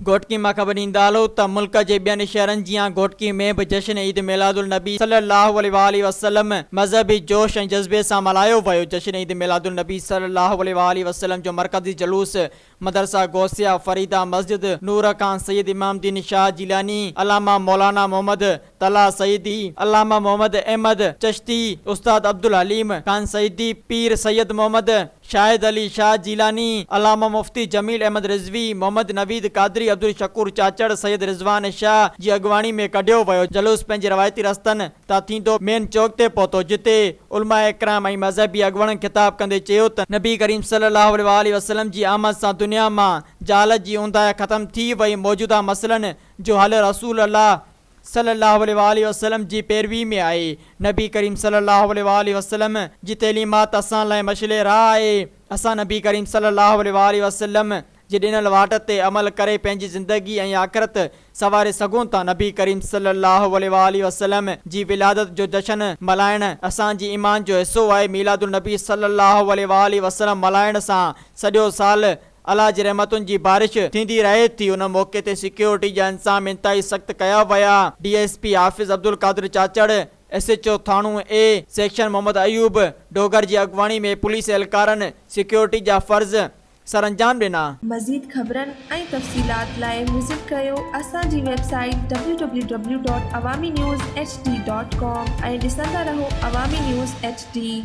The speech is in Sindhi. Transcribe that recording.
گهوٽڪي مان خبر ڏيندا هلو ته ملڪ جي ٻين شهرن جيان گهوٽڪي ۾ به جشن عيد ميلاد النبي صلي الله عليه واٰله وسلم مذهبي جوش ۽ جذبي سان ملهايو ويو. جشن عيد ميلاد النبي صلي الله عليه واٰله وسلم جو مرڪزي جلوس مدرسه غوثيه فريده مسجد نور کان سيد امام الدين شاهه جيلاني، علامه مولانا محمد طلحه سعيدي، علامه محمد احمد چشتي، استاد عبدالحليم خان سعيدي، پير سيد محمد شاهد علي شاهه جيلاني، علامه مفتي جميل احمد رضوي، محمد نويد قادري، عبدالشڪور چاچڙ، سيد رضوان شاهه جي اڳواڻي ۾ ڪڍيو ويو. جلوس پنهنجي روايتي رستن تان ٿيندو مين چوڪ تي پهتو، جتي علماء ڪرام ۽ مذهبي اڳواڻن خطاب ڪندي چيو ته نبي ڪريم صلي الله عليه واٰله وسلم جي آمد سان دنيا مان جهالت جي اونداهي ختم ٿي وئي، موجوده مسئلن جو حل رسول الله صلّي اللّٰه عليه واٰله وسلّم جي پيروي ۾ آهي. نبي ڪريم صلّي اللّٰه عليه واٰله وسلّم جي تعليمات اسان لاء مشعل راهه آهي. اسان نبي ڪريم صلّي اللّٰه عليه واٰله وسلّم جي ڏنل واٽ تي عمل ڪري پنهنجي زندگي ۽ آخرت سنواري سگهون ٿا. نبي ڪريم صلّي اللّٰه عليه واٰله وسلّم جي ولادت جو جشن ملهائڻ اسان جي ايمان جو حصو آهي. ميلاد النبي صلّي اللّٰه عليه واٰله وسلّم ملهائڻ سان سڄو سال الله جي رحمتن جي بارش ٿيندي رهي ٿي، ان موقعي تي سيڪيورٽي جا انتظام انتهائي سخت ڪيا ويا، D S P Hafiz Abdul Qadir Chachar, S H O Thano A section Muhammad Ayub Dogar جي اڳواڻي ۾ پوليس اهلڪارن سيڪيورٽي جا فرض سرانجام ڏنا. مزيد خبرن ۽ تفصيلات لاء وزٽ ڪريو اسان جي website W W W dot Awami news H D dot com ۽ ڏسندا رهو عوامي نيوز ايڇ ڊي.